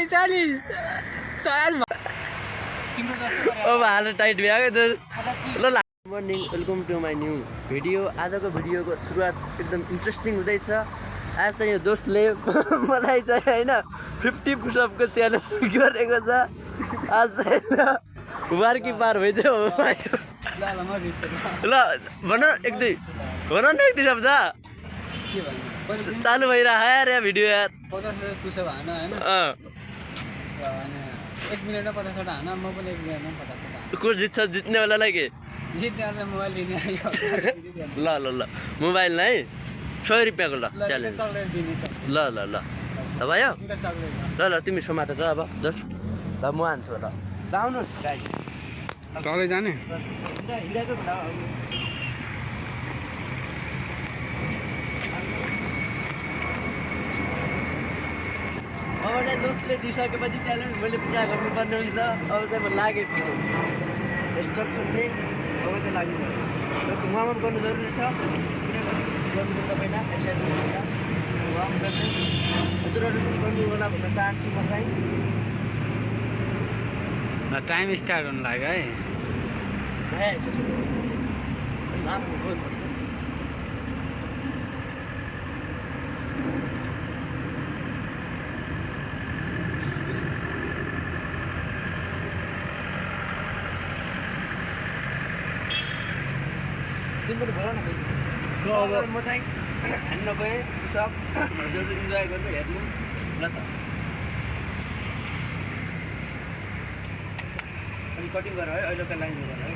45 चल अब हाल टाइट भयो क्या त ल morning welcome to my new video. आजको भिडियोको सुरुवात एकदम इन्ट्रेस्टिङ हुँदैछ। आज चाहिँ यो दोस्तले मलाई चाहिँ होइन 50 पुसअपको च्यालेन्ज गरेको छ। आज चाहिँ वार कि पार भइदियो ल भन एक दुई भन न एक दुई शब्द चालु भइरहेको यार यहाँ भिडियो यार 50 पुसअप हान हैन 1 मिनेटमा 50 वटा हान म पनि 1 मिनेटमा 50 वटा हान को जित्छ जित्नेवालालाई के जित्नेहरुले मोबाइल दिने आयो ल ल ल मोबाइल नै 100 रुपैयाँको ल च्यालेन्ज ल ल ल ल भयो ल ल तिमी समात त अब जस्ट ल म हान्छु ल आउनुहोस् गाइस तलै जाने अब चाहिँ दोस्तले दिइसकेपछि च्यालेन्ज मैले पुरा गर्नुपर्ने हुन्छ। अब चाहिँ म लागेँ स्टक खोल्ने अब चाहिँ लाग्नु पर्यो। वार्मअप गर्नु जरुरी छ गर्नु तपाईँलाई एक्सर्साइज गर्नु वार्मअप गर्ने हजुरहरू पनि गर्नु होला भन्न चाहन्छु म चाहिँ। टाइम स्टार्ट हुन लाग्यो है राम्रो गर्नुपर्छ। तिमी पनि भन न म चाहिँ हान्न गएँ सब हजुरहरू इन्जोय गर्नु हेर्नु ल त। अनि कटिङ गर है अहिलेको लाइन गर है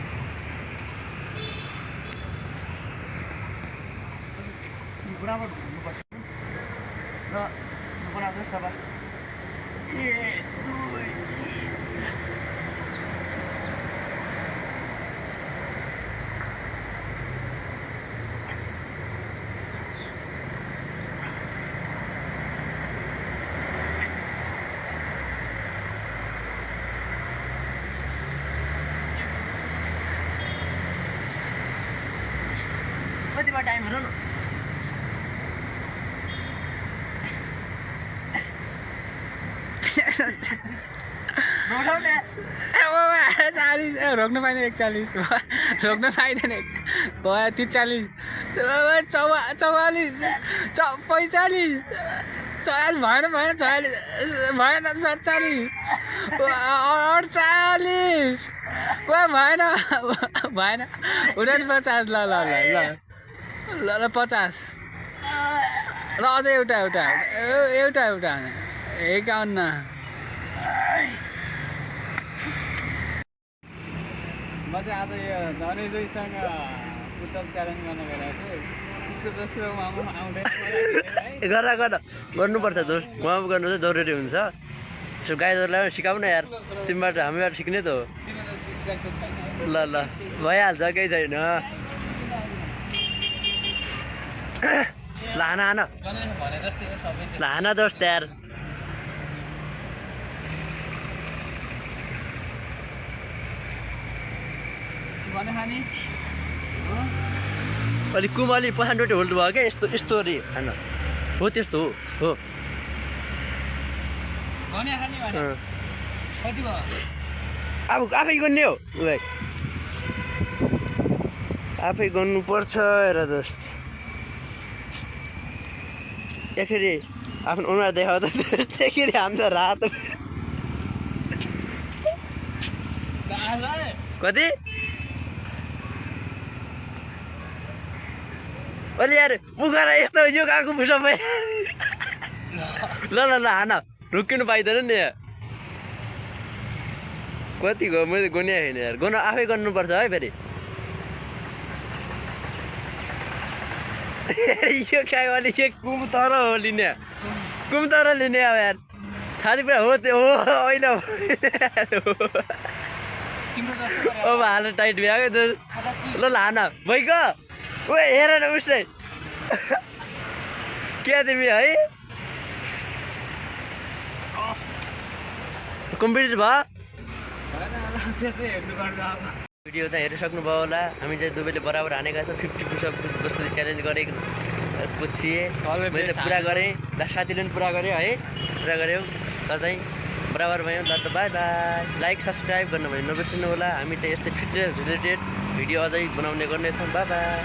बराबर घुम्नुपर्छ र बनाउनुहोस् तपाईँ कतिमा टाइम हेर न रोक्न पाइँदैन 41 रोक्न पाइँदैन भयो 43 44 45 भएन 46 भएन 47 48 भएन 49 ल 50 ल अझै एउटा 51 म चाहिँ आज यो धनेजयसँग पुसअप च्यालेन्ज गर्न गइरहेको थिएँ। उसको जस्तो आउँदैन गर्नुपर्छ दोस्त वार्मअप गर्नु चाहिँ जरुरी हुन्छ। यसो गाइजहरूलाई सिकाउ न यार तिमीबाट हामीबाट सिक्ने त हो। ल ल भइहाल्छ केही छैन ल हान ल हान दोस्त यार अलिक कुम अलिक पछाडिपट्टि होल्ड भयो क्या यस्तो यस्तो अरे हान हो त्यस्तो हो अब आफै गर्ने हो भाइ आफै गर्नुपर्छ हेर दोस्त एकखेरि आफ्नो अनुहार देखाउ त त्यसरी हाम्रो रात कति अलि यार पुगेर यस्तो यो गएको पुसअप ल ल ल हान रोकिनु पाइँदैन नि यहाँ कति गयो मैले गुनिया छैन यार गर्नु आफै गर्नुपर्छ है फेरि यो क्या अलि के कुम तर हो लिने कुम तर लिने अब यार छाती पुरा हो त्यो हो होइन अब हाल टाइट भयो क्या त ल ल हान भइगयो ओ हेर न उसले क्या तिमी है कम्प्लिट भयो भिडियो चाहिँ हेरिसक्नुभयो होला। हामी चाहिँ दुवैले बराबर हानेका छौँ 50 पुसअप जसले च्यालेन्ज गरेको थिएँ मैले पुरा गरेँ साथीले पनि पुरा गऱ्यो है पुरा गऱ्यौ र चाहिँ बराबर भयो। ल त बाई बाई। लाइक सब्सक्राइब गर्नु भने नबिर्सिनु होला। हामी त यस्तै फिटनेस रिलेटेड भिडियो अझै बनाउने गर्नेछौँ। By by.